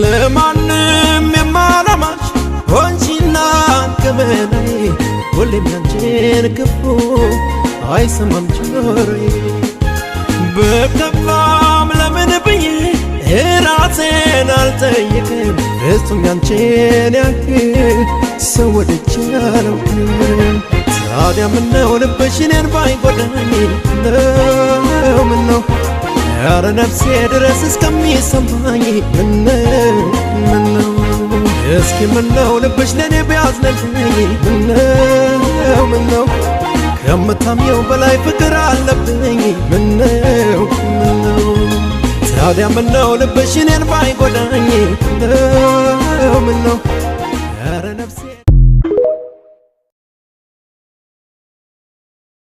ለማንም የማላማሽ ሆንሽና ከበላይ፣ ሁሌም ያንቺን ክፉ አይሰማም ጆሮዬ። በከፋም ለምን ብዬ ራሴን አልጠይቅም፣ ፍጹም ያንቺን ያህል ሰው ወድጄ አላውቅም። ታዲያ ምነው ልብሽ እኔን ባይጎዳኝ ነው፣ ምነው ኧረ ነፍሴ ድረስ እስከሚሰማኝ፣ ምነው ምነው እስኪ ምነው ልብሽ ለእኔ ቢያዝንልኝ፣ ምነው ምነው ከምታምኘው በላይ ፍቅር አለብኝ፣ ምነው ምነው። ታዲያ ምነው ልብሽ እኔን ባይጎዳኝ፣ ምነው ምነው